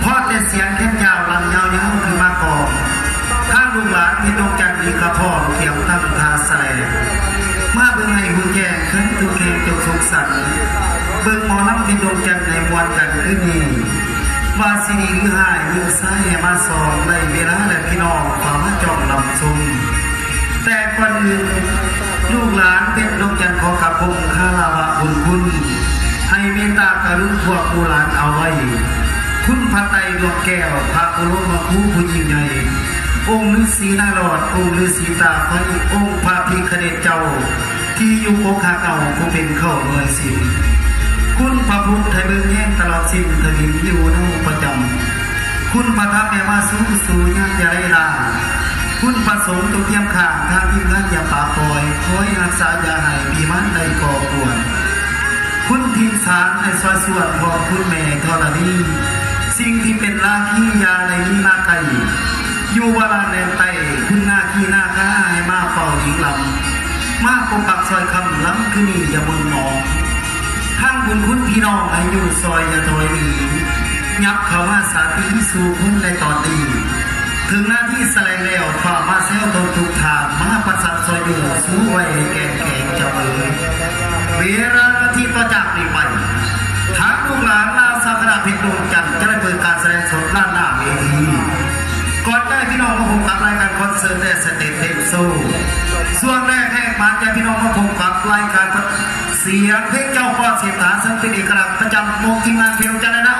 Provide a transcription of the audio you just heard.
ພໍແຕ່ສຽງແຄນຍາວລຳຍາວໆຂຶ້ນມາກ່ອນ, ທາງລູກຫຼານເພັດດວງຈັນນີ້ກະພ້ອມກຽມຕັ້ງທ່າສະແດງ ມາເບິ່ງໃຫ້ຮູ້ແຈ້ງເຖິງທຸກແຫ່ງຈົງສຸກສັນ, ເບິ່ງໝໍລຳເພັດດວງຈັນໃຫ້ມ່ວນກັນຄືນນີ້ ວ່າຊິດີຫຼືຮ້າຍ ຍິງຊາຍໃຫ້ມາສ່ອງ ໄດ້ເວລາແລ້ວພີ່ນ້ອງຝາກມາຈ້ອງລຳຊົມ. ແຕ່ກ່ອນອື່ນ ລູກຫຼານເພັດດວງຈັນຂໍກາບຄົງຄາລາວະບຸນຄຸນ ໃຫ້ເມດຕາກະລຸນພວກລູກຫຼານເອົາໄວ້ ຄຸນພະໄຕດວງແກ້ວ ພະບໍລົມມະຄູຜູ້ຍິ່ງໃຫຍ່ ອົງລືສີນາລອດ ອົງລືສີຕາໄຟ ອົງພະພິຄະເນດເຈົ້າ ທີ່ຢູ່ກົກຮາກເອົາ ຜູ້ເປັນເຄົ້າໜ່ວຍສິນ ຄຸນພະພຸດໃຫ້ເບິ່ງແຍງຕະຫຼອດສິ້ນ ທະວິນຢູ່ເນາປະຈຳ ຄຸນພະທຳແມ່ມາສູງສູງຍາມຢ່າໄດ້ລາ ຄຸນພະສົງຈົ່ງຄຽງຂ້າງ ທາງທີມງານຢ່າປະປ່ອຍ ຄອຍຮັກສາຢ່າໃຫ້ຜີມານໄດ້ກໍ່ກວນ ຄຸນທີມສານໃຫ້ຊ່ອຍຊວນ ພ້ອມຄຸນແມ່ທໍລະນີ ສິ່ງທີ່ເປັນລາຄີຢ່າໄດ້ມີມາໃກ້ ຢູ່ວາລາແດນໃຕ້ ຄຸນນາຄີນາຄາໃຫ້ມາເຝົ້າຍິງລຳ ມາປົກປັກຊ່ອຍຄ້ຳລຳຄືນນີ້ຢ່າໝົນໝອງ ທັງບຸນຄຸນພີ່ນ້ອງໃຫ້ຢູ່ຊ່ອຍຢ່າຖອຍໜີ ຫຍັບເຂົ້າມາສາຕີສູ່ຄົນໃນຕອນນີ້ ເຖິງນາທີສະແຫຼງແລ້ວ ຟ້າວມາແຊວຕົນທຸກທ່ານ ມາປະສັນຊ່ອຍຢູ່ສູ່ໄວ້ໃຫ້ແກ່ນແຂງເຈົ້າເອີຍ ເວລານາທີຕໍ່ຈາກນີ້ໄປ ທາງລູກຫຼານລາຊາຄະນະເພັດດວງຈັນ ຈະໄດ້ເປີດການສະແດງສົດດ້ານໜ້າເວທີ ກ່ອນຈະໃຫ້ພີ່ນ້ອງມາພົບກັບລາຍການຄອນເສີດ ແລະ ສະເຕດເພລງໂຊ ຊ່ວງແລກແຫກມານ ໃຫ້ພີ່ນ້ອງມາພົບກັບລາຍການສຽງເພງເຈົ້າປອດເສດຖາ ເຊິ່ງເປັນເອກະລັກປະຈຳວົງທີມງານເພລງຈັນລະນະ